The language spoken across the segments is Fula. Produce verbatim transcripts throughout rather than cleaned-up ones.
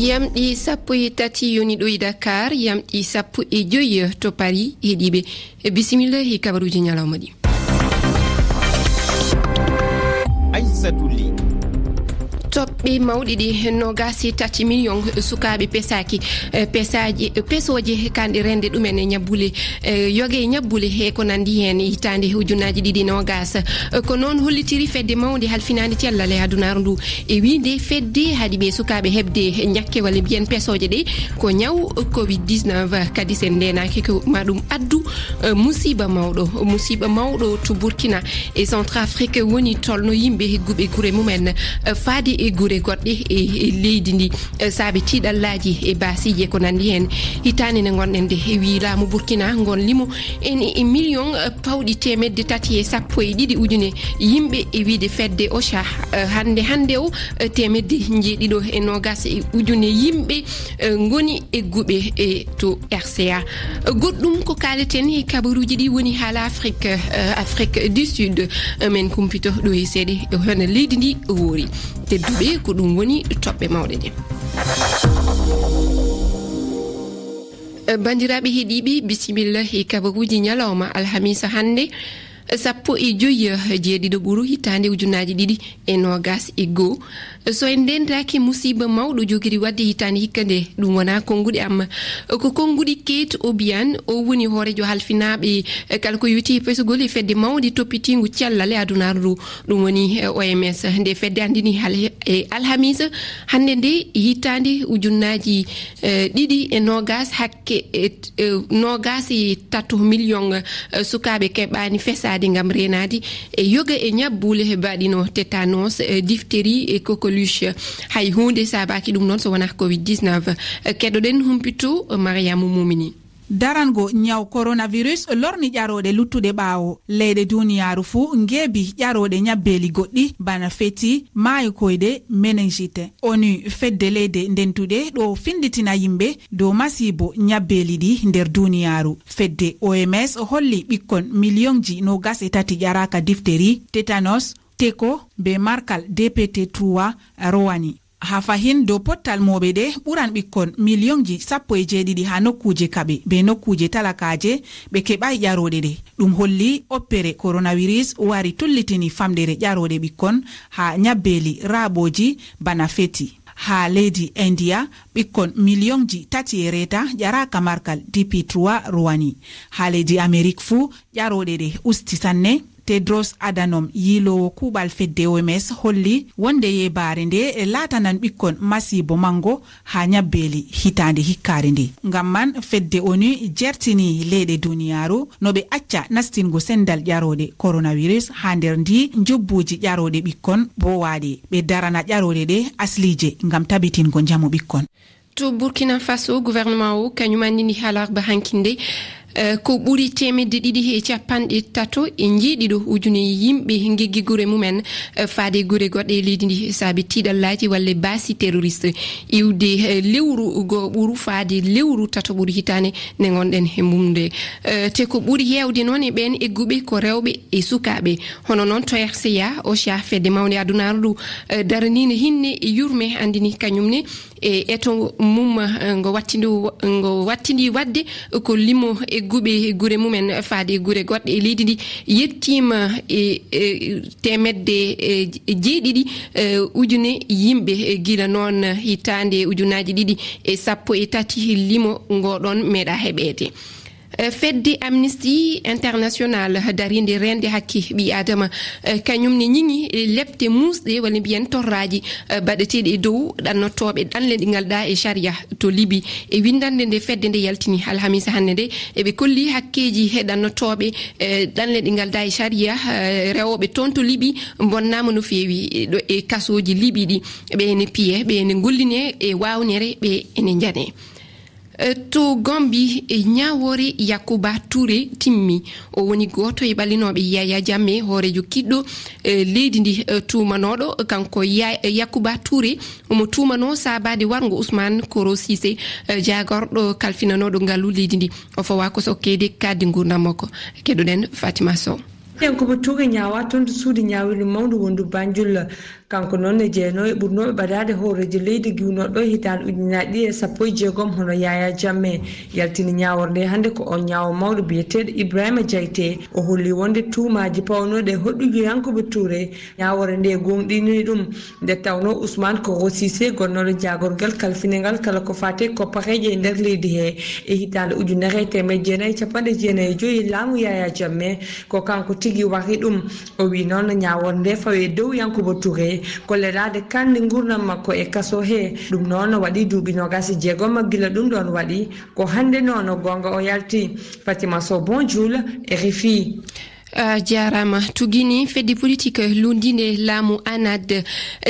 Yamɗi sappo e tati yoni ɗo e Dakar, yamɗi sappo e joyi to Paris. Heɗiiɓe, e bisimilla e kabaruuji ñalawma ɗi. Aissatou Ly. Toɓɓe mawɗi ɗi, nogas e tati million sukaaɓe pesaaki, eh, pesaaji, pesooje kanɗe rende ɗumen e ñabbule, eh, yoga e ñabbule he ko nandi heen e hitaande ujunnaaji ɗiɗi nogas. Eh, ko noon hollitiri fedde mawnde halfinaande cellal e adunaaru ndu. E wiinde fedde haɗi ɓe sukaaɓe heɓde ñakke walla mbiyen pesooje ɗe ko ñaw covid dix-neuf. Kadi sen ndeenaaki ko ma ɗum addu, eh, musiba mawɗo, musiba mawɗo to Burkina e Centrafrique woni tolno yimɓe higguɓe gure mumen, eh, faade e gure goɗɗe e, e leydi ndi, eh, saabe tiiɗallaaji e baasiiji e ko nandi heen. Hitaande nde ngonɗen nde, e wii laamu Burkina ngon limo en e million, eh, pawɗi teemedde tati e sappo e ɗiɗi ujune yimɓe e wiide fedde ocha, eh, hannde, hannde o, eh, teemedde njeeɗiɗo e nogas e ujune yimɓe, eh, ngoni egguɓe e to R C A. Goɗɗum ko kaaleten e kabaruuji ɗi woni haala Afrique, eh, Afrique du Sud. Eh, men kumpito ɗo e seeɗe hono leydi ndi woori. Tedduɓe, ko ɗum woni toɓɓe mawɗe ɗe. Eh, banndiraaɓe heɗiiɓe, bisimilla e kabaruuji ñalawma alhamisa hannde, sappo e joyi, eh, jeeɗiɗo ɓuru hitaande ujunnaaji ɗiɗi e nogas e goo. So en ndentaaki musiba mawɗo jogiri waɗde hitaande hikka nde, ɗum wonaa konnguɗi amma. Ko konnguɗi Kate Obian, o woni hooreejo halfinaaɓe, eh, kala ko yowiti e pesugol e fedde mawnde toppitiingu cellal e adunaaru ndu. Ɗum woni, eh, O M S. Nde fedde anndini hal-, e alhamisa hannde nde hitaande ujunnaaji, eh, ɗiɗi e nogas hakke, eh, t-, eh, nogas e tato million, eh, sukaaɓe keɓaani fesaade ngam reenaade e yoga e ñabbule he baɗino tétanos, eh, diphtérie e coqueluche. Hay huunde saabaaki ɗum noon so wonaa covid dix-neuf. Eh, keɗoɗen humpito, eh, Mariama Mumini. Darango ñaw coronavirus lorni ƴarooɗe luttuɗe ɓaawo. Leyɗe duniyaaru fuu ngeebi ƴarooɗe ñabbeeli goɗɗi bana feti, maayo koyɗe, meningite. ONU, fedde leyɗe ndentuɗe ɗo finditina yimɓe dow masiibo ñabbeeli ɗi nder duniyaaru. Fedde O M S holli ɓikkon miliyonji nogas e tati ƴaraaka diphtérie, tétanos, teko, be markal D P T trois rowani. Haa fahin dow pottal mooɓe ɗe ɓuran ɓikkon miliyonji sappo e jeeɗiɗi haa nokkuuje kaɓe be nokkuuje talakaaje ɓe keɓaay ƴarooɗe ɗe. Ɗum holli oppere coronavirus wari tullitini famɗere ƴarooɗe ɓikkon haa ñabbeeli raaɓooji bana feti. Haa leydi India, ɓikkon miliyonji tati e reeta ƴaraaka markal D P trois rowani. Haa leydi Amerik fuu, ƴarooɗe ɗe usti sanne. Tedros Adhanom, yiiloowo kuuɓal fedde O M S, holli wonde yeebaare nde laatanan ɓikkon masiibo manngo haa ñabbeeli hitaande hikkaare nde. Ngam man, fedde ONU jertini leyɗe duniyaaru no ɓe acca nastingo sendal ƴarooɗe coronavirus haa nder ndi njobbuuji ƴarooɗe ɓikkon boowaaɗe. Ɓe darana ƴarooɗe ɗe asliije ngam tabitingo njamu ɓikkon. To Burkina Faso, gouvernement o kañum anndini alarba hankinde, eh, ko ɓuri teemedde ɗiɗi e capanɗe tato e njeeɗiɗo ujune yimɓe ngeggi gure mumen, eh, faade gure goɗɗe e leydi ndi saabe tiiɗallaaji walla baasi terroriste. Iwde, eh, lewru goo ɓuru faade lewru tato ɓuru hitaande nde ngonɗen he mum nde. Eh, te ko ɓuri heewde noon e ɓeen egguɓe ko rewɓe e sukaaɓe. Hono noon to R C A, ocha, fedde mawnde adunaaru ndu, eh, daraniino hinne e yurme, anndini kañum ne e eto mum, eh, ngo wattindi, ngo wattindi waɗde ko limo egguɓe gure mumen faade gure goɗɗe e leydi ndi yettiima e, e teemedde, e, e jeeɗiɗi, e, ujune yimɓe, e, gila noon hitaande ujunnaaji ɗiɗi e sappo e tati limo ngoɗon meeɗa heɓeede. E, fedde Amnesty International darinde rende hakke ɓi Adama, e, kañum ne ñiŋi, e, lepte muusɗe walla mbiyen torraaji, e, baɗeteeɗi e dow ɗannotooɓe ɗanle ɗi ngalɗaa e sharia to Libi. E winndannde nde fedde nde yaltini alhamisa hannde nde, eɓe kolli hakkeeji he ɗannotooɓe, e, ɗanle ɗi ngalɗaa e sharia, e, rewooɓe toon to Libi bonnaama no feewi, e, ɗo e kasooji Libi ɗi. Ɓe ene piye, ɓe ene ngolline e waawnere, ɓe ene njane. E, to Gombi, e, ñaawoore Yakuba Touré timmi. O woni gooto e ɓallinooɓe Yaya Jammeh, hooreejo kiɗɗo, e, leydi ndi, e, tuumanooɗo. Kanko Ya-, Yakuba Touré, omo tuumanoo saabaade warngo Ousmane Koro Cissé, e, jaagorɗo kalfinanooɗo ngalu leydi ndi. O fawaa ko sokkeede kaɗdi nguurndam makko. Keɗoɗen Fatima Sow. Yankuba Touré ñaawaa toon to suudu ñaawirdu mawndu wondu Banjul. Kanko noon ne jeyanoo e ɓurnooɓe ɓadaade hooreejo leydi giwnooɗo e hitaande ujunnaji ɗiɗi e sappo e jeegom, hono Yaya Jammeh. Yaltini ñaawore nde hannde ko on ñaawo mawɗo biyeteeɗo Ibrahima Jayte. O holli wonde tuumaaji pawnooɗi e hoɗɗujoyankooɓe Touré, ñaawore nde gooŋɗinii ɗum. Nde tawnoo Ousmane Koro Cissé, gonnooɗo jaagorgal kalfinangal kala ko faati e koppareeje e nder leydi he, e hitaande ujunere e teemedde jeenayi e capanɗe jeenayi e joy e laamu Yaya Jammeh, ko kanko tigi waɗi ɗum. O wiyi noon, ñaawore nde fawi e dow Yankuba Touré, ko lelaade kandi nguurndam makko e kaso he. Ɗum noon waɗi duuɓi noogaas e jeegom gila ɗum ɗoon waɗi. Ko hannde noon goonga o yalti. Fatima Sow, Banjul, R F I. A jaaraama. Tugini fedde politik luundinde laamu ANAD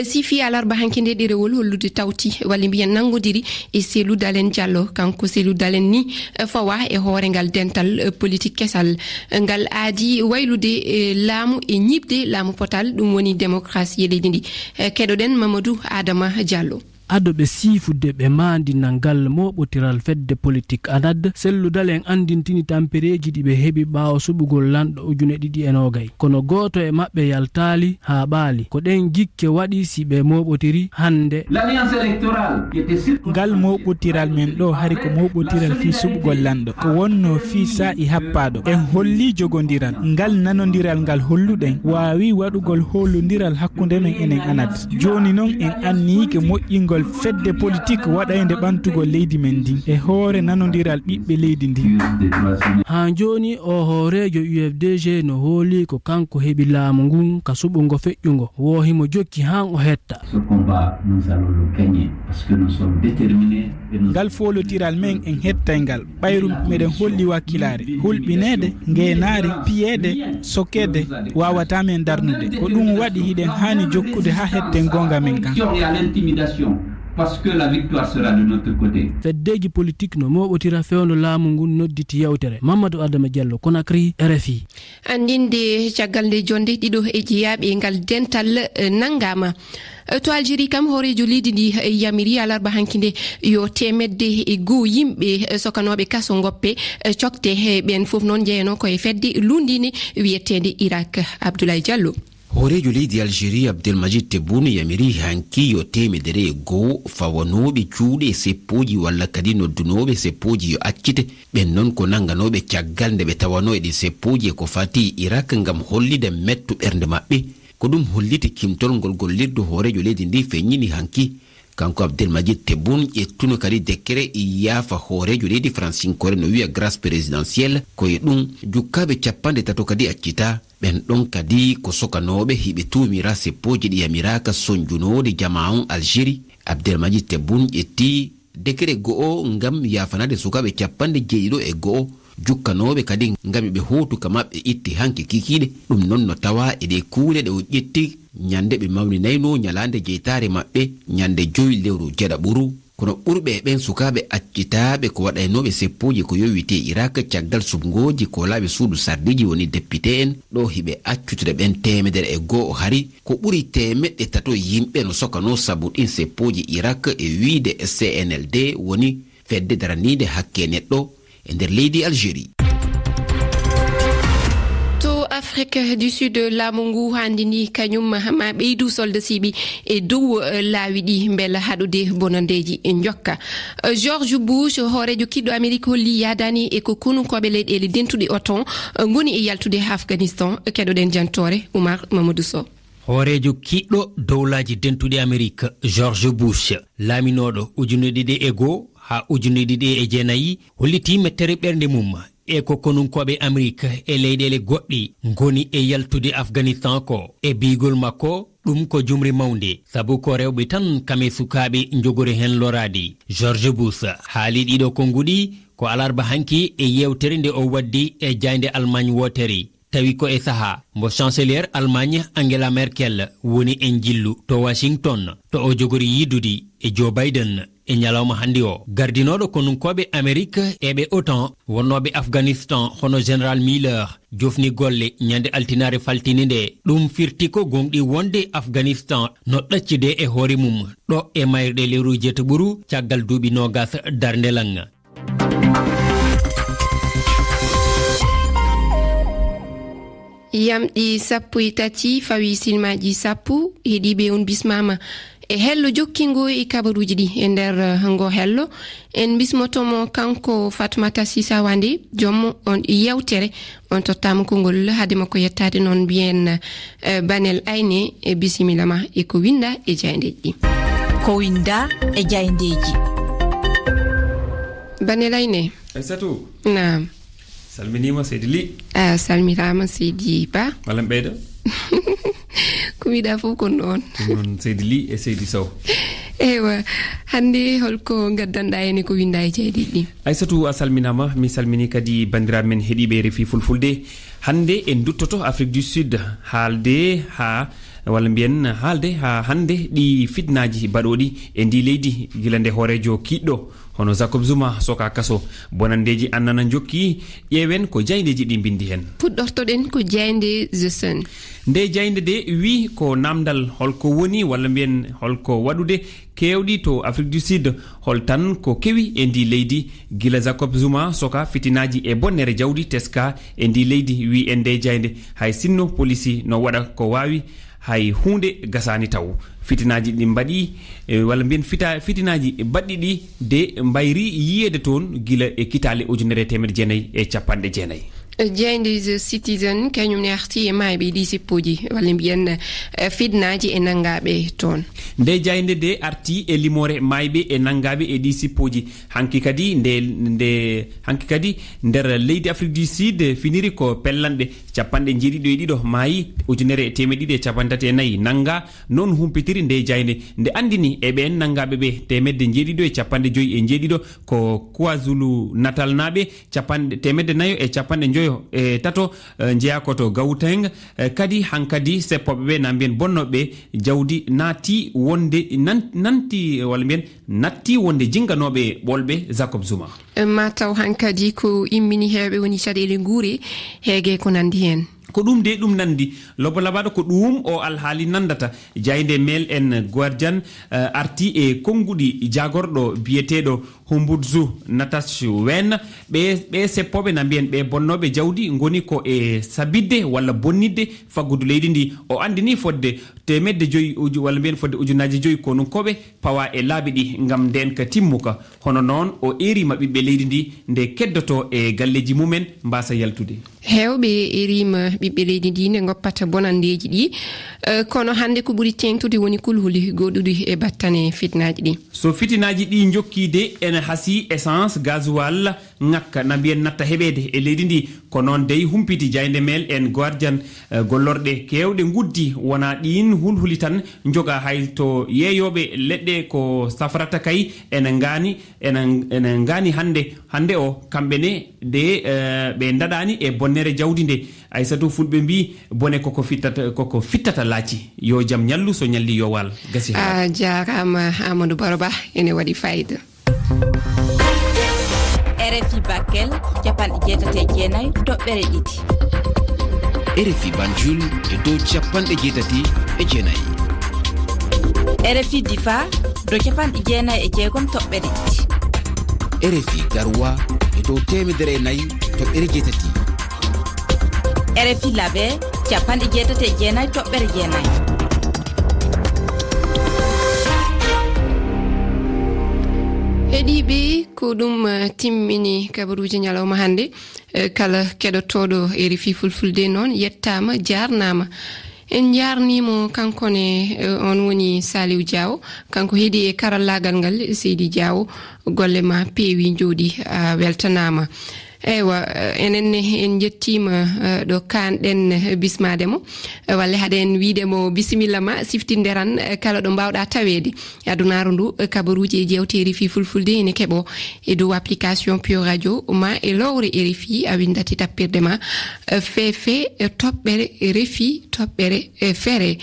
sifi alarba hanki nde ɗerewol hollude tawti, walla mbiyen nanngodiri e Cellou Dalein Diallo. Kanko Cellou Dalein ni, eh, fawa e hoore ngal dental, eh, politik kesal. Ngal aadi waylude, eh, laamu e ñiiɓde laamu potal, ɗum woni démocratie e leydi ndi. Eh, keɗoɗen Mamadou Adama Diallo. Ado ɓe siifude ɓe maandina ngal mooɓotiral fedde politik ANAD, Cellou Dalein anndintini tampereeji ɗi ɓe heɓi ɓaawo suɓugol lanɗo ujune ɗiɗi e noogay. Kono gooto e maɓɓe yaltaali haa ɓaali. Ko ɗeen jikke waɗi si ɓe mooɓotiri hannde. L'alliance électorale qui était sur- Ngal mooɓotiral men ɗo hari ko mooɓotiral fii suɓugol lanɗo. Ko wonnoo fii saa'i happaaɗo. En hollii jogondiral. Ngal nanondiral ngal holluɗen waawi waɗugol hoolondiral hakkunde men enen ANAD. Jooni noon en anniyiike moƴƴingol fedde politik waɗaynde ɓantugol leydi men ndin e hoore nanondiral ɓiɓɓe leydi ndin. Haa jooni o hooreejo U F D G no hoolii ko kanko heɓi laamu ngun ka suɓungo feƴƴungo, woo himo jokki haa o hetta. Ce combat, nous allons le gagner parce que nous sommes déterminés et nous Ngal foolotiral men en hettay ngal, ɓayru meɗen holli wakkilaare, hulɓineede, ngeenaari, piyeede, sokkeede, waawataa men darnude. Ko ɗum waɗi hiɗen haani jokkude haa hetten goonga men kan. Sur la victoire sera de notre côté. Feddeeji politik no mooɓotira fewndo laamu ngun nodditi yewtere. Mamadou Adama Diallo, Conakry, R F I. Anndinde caggal nde jonnde ɗiɗo e jeyaaɓe e ngal dental, eh, nanngaama. Eh, to Algérie kam, hooreejo leydi ndi, eh, yamiri alarba hanki nde yo teemedde e goo yimɓe, eh, sokanooɓe kaso ngoppe, eh, cokte. Eh, ɓeen fof noon njeyanoo ko e fedde luundiinde wiyeteende Irak. Abdoulaye Diallo. Hooreejo leydi Algérie, Abdelmadjid Tebboune, yamiri hanki yo teemedere e goo fawanooɓe cuuɗi e seppooji walla kadi noddunooɓe seppooji yo accite. Ɓen noon ko nannganooɓe caggal nde ɓe tawanoo e ɗi seppooji e ko faati Irak ngam hollide mettu ɓernde maɓɓe. Ko ɗum holliti cimtol ngol gollirdu hooreejo leydi ndi feññini hanki. Kanko Abdelmadjid Tebboune ƴettuno kadi dekkere yaafa hooreejo leydi fransinkoore no wiya grâce présidentielle, ko e ɗum jukkaaɓe cappanɗe tato kadi accitaa. Ɓen ɗon kadi ko sokanooɓe hiɓe tuumira seppooji ɗi yamiraaka sonjunoode jamaa on Algérie. Abdelmadjid Tebboune ƴetti dekere go'o ngam yaafanaade sukaaɓe cappanɗe jeeɗiɗo e go'o jukkanooɓe kadi ngam ɓe hootu ka maɓɓe itti hanki kikiiɗe. Ɗum noon no tawaa e ɗee kuule ɗe o ƴetti ñande ɓe mawninaynoo ñalaande jeytaare maɓɓe ñande joy lewru jeeɗaɓuru. Kono ɓurɓe e ɓeen sukaaɓe accitaaɓe ko waɗaynooɓe seppooji ko yowitee Irak caggal suɓngooji kolaaɓe suudu sarɗiiji woni deppite en ɗo hiɓe accutude ɓeen teemedere e go'o hari ko ɓuri teemeɗɗe tato yimɓe no sokanoo sabu ɗin seppooji Irak e wiide C N L D woni fedde daraniinde hakke neɗɗo e nder leydi Algérie. To Afrique du Sud, laamu ngu hannde ni kañum ma ɓeydu soldasiiɓe e dow, eh, laawi ɗi mbela haɗude bonandeeji e njokka. Eh, George Bush, hooreejo kiɗɗo Amerik, holli yaadaani e ko konunkooɓe leyɗeele dentuɗe OTAN, eh, ngoni e yaltude Afghanistan. Keɗoɗen jantoore Oumar Mamadou Sow. Hooreejo kiɗɗo dowlaaji dentuɗi Amerik, George Bush, laaminooɗo ujune ɗiɗi e goo haa ujune ɗiɗi e jeenayi, hollitii mettere ɓernde mum e ko konunkooɓe Amerik e leyɗeele goɗɗi ngoni e yaltude Afghanistan ko. E biigol makko, ɗum ko jumri mawnde, sabu ko rewɓe tan kam e sukaaɓe njogori heen loraade. George Bush haali ɗiɗo konnguɗi ko alarba hanki e yeewtere nde o waddi e jaaynde Allemagne wootere. Tawi ko e sahaa mbo Chancelière Allemagne Angela Merkel woni e njillu to Washington, to o jogori yiidude e Joe Biden e ñalawma hannde o. Gardinooɗo konunkooɓe Amerik e ɓe OTAN wonnooɓe Afghanistan hono Général Miller jofni golle ñande altinaare faltini nde. Ɗum firti ko gooŋɗi wonde Afghanistan no ɗaccude e hoore mum ɗo e maayirɗe lewru jeetaɓuru caggal duuɓi noogas darnde laŋ. Yamɗi sappo e tati fawi silmaaji sappo. Heɗiiɓe, on bismaama e hello jokkingo e kabaruuji ɗi. E nder, eh, ngo hello, en bismotomo kanko Fatmata Sisa Wande, joom on yewtere. On tottaama konngol hade makko yettaade noon, mbiyen, eh, Banel Ayne, e bisimilla ma e ko winda e jayndeeji ɗi. Ko winda e jayndeeji. Banel Ayne. Aysatu. Naam. Salminiima, Seydi Ly. A salminaama, Seydi Ba. Walla mi ɓeyda? Ko mbiɗa fof ko noon. Ɗum noon, Seydi Ly e Seydi Sow. Eywa, hannde holko ngaddanɗa en e ko winda e jayndeeji ɗi? Aysatu, a salminaama, mi salmini kadi banndiraaɓe men heɗiiɓe R F I Fulfulde. Hannde en duttoto Afrique du Sud, haalde haa, walla mbiyen haalde haa hannde ɗi fitnaaji baɗooɗi e ndi leydi, gila nde hooreejo kiiɗɗo hono Jacob Zuma soka kaso, bonandeeji annana njokki. Ƴeewen ko jayndeeji ɗi mbindi heen. Puɗɗortoɗen ko jaynde The Sun. Nde jaynde de wi ko namdal holko woni, walla mbiyen holko waɗude keewɗi to Afrique du Sud, hol tan ko kewi e ndi leydi, gila Jacob Zuma soka fitinaaji e bonnere jawdi teska e ndi leydi, wi en nde jaynde, hay sinno polisi no waɗa ko waawi, hay huunde gasaani taw. Fitinaaji ɗi mbaɗi, e, walla mbiyen fita-, fitinaaji baɗɗi ɗi de mbayri yiyeede toon gila e kitaale ujunere e teemedde jeenayi e capanɗe jeenayi. Jaynde The Citizen kañum ne arti e maayɓe e ɗi sippuuji, walla mbiyen, eh, fitnaaji e nanngaaɓe toon. Nde jaynde de arti e limoore maayɓe e nanngaaɓe e ɗi sippuuji. Hanki kadi nde, nde, hanki kadi nder leydi Afrique du Sud finiri ko pellanɗe capanɗe njeeɗiɗo e ɗiɗo maayi, ujunere e teemeɗɗe ɗiɗi e capanɗe tati e nayi nannga, noon humpitiri nde jaynde. Nde anndini e ɓeen nanngaaɓe ɓe teemedde njeeɗiɗo e capanɗe joyi e njeeɗiɗo ko KwaZulu Natal naaɓe, capanɗe, teemedde nayo e capanɗe njoyo e tato, eh, njeyaa ko to Gauteng, eh, kadi hankadi seppooɓe ɓe na mbiyen bonnooɓe jawdi naati wonde nan-, nanti, walla mbiyen natti wonde jinnganooɓe ɓolɓe Jacob Zuma. Eh, ma taw hankadi ko immini heewɓe woni caɗeele nguure, heege ko nanndi heen. Ko ɗum de ɗum nanndi, lobo labaɗo ko ɗum o alhaali nanndata. Jaynde Mail and Guardian, eh, arti e konnguɗi jaagorɗo biyeteeɗo Humbudzu Natash Wen. Ɓe, ɓe seppooɓe na mbiyen ɓe bonnooɓe jawdi ngoni ko e sabidde walla bonnidde faggudu leydi ndi. O anndini fodde teemedde joyi uju-, walla mbiyen fodde ujunnaaji joyi konunkooɓe pawa e laabi ɗi ngam ndeen ka timmuka. Hono noon o eeriima ɓiɓɓe leydi ndi nde keddotoo e galleeji mumen mbaasa yaltude. Heewɓe eriima ɓiɓɓe leydi ndi nde ngoppata bonanndeeji ɗi, eh, kono hannde ko ɓuri teeŋtude woni kulhuli goɗɗuɗi e battane fitinaaji ɗi. So fitinaaji ɗi njokkii de ene hasii essence, gasoil, ŋakka, na mbiyen natta heɓeede e leydi ndi. Ko noon dey humpiti jaynde Mail and Guardian, eh, gollorɗe keewɗe nguddi, wonaa ɗiin hulhuli tan njoga hay to yeeyooɓe leɗɗe ko safrata kay ene ngaani, ene, ene ngaani hannde, hannde o, kamɓe ne de, eh, ɓe ndaɗaani e bonnere jawdi nde. Aysatu, fulɓe mbii, bone koko fittata, koko fittata laaci. Yo jam ñallu, so ñalli yo waal. Gasi haa. A jaaraama, Amadou Baro Ba, ene waɗi fayida. R F I Bakel, capanɗe jeetati e jeenayi toɓɓere ɗiɗi. R F I Banjul e dow capanɗe jeetati e jeenayi. R F I Difa, dow capanɗe jeenayi e jeegom toɓɓere ɗiɗi. R F I Garoua e dow teemedere e nayi toɓɓere jeetati. R F I Labe, capanɗe jeetati e jeenayi toɓɓere jeenayi. Heɗiiɓe, ko ɗum, eh, timmini kabaruuji ñalawma hannde. Eh, kala keɗotooɗo R F I Fulfulde noon, yettaama, jaarnaama. En njaarniimo kanko ne, eh, on woni Saliou Diaw, kanko heedi e karallaagal ngal, Seydi Diaw, golle ma peewi, njooɗi, a weltanaama. Eywa, eh, enen ne en njettiima, eh, ɗo kaanɗen, eh, bismaade mo, eh, walla hade en wiide mo bisimilla ma, siftinderan, eh, kala ɗo mbaawɗa taweede. E adunaaru ndu, eh, kabaruuji e jeewte R F I Fulfulde ene keɓo e dow application Pure Radio ma e lowre R F I, a winndati tappirde ma, eh, feefe, eh, toɓɓere R F I, toɓɓere, eh, feere.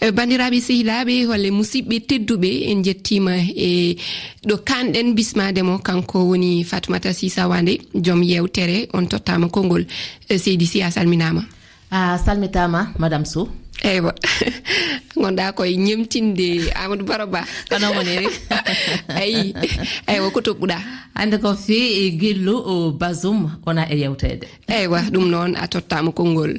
Eh, banndiraaɓe sehilaaɓe, walla musidɓe tedduɓe, en njettiima e ɗo kaanɗen bismaade mo, kanko woni Fatoumata Sy Sawande, joom yeewtere, on tottaama konngol. Eh, Seydi Sy, a salminaama. A salmitaama, Madame Sow. Eywa. Ngonɗaa koye ñemtinde Amadou Baraba. Kono woniri. Ayi. Eywa, ko toɓɓuɗaa? Hannde ko fii gillu o Bazum wona e yewteede. Eywa, ɗum noon a tottaama konngol.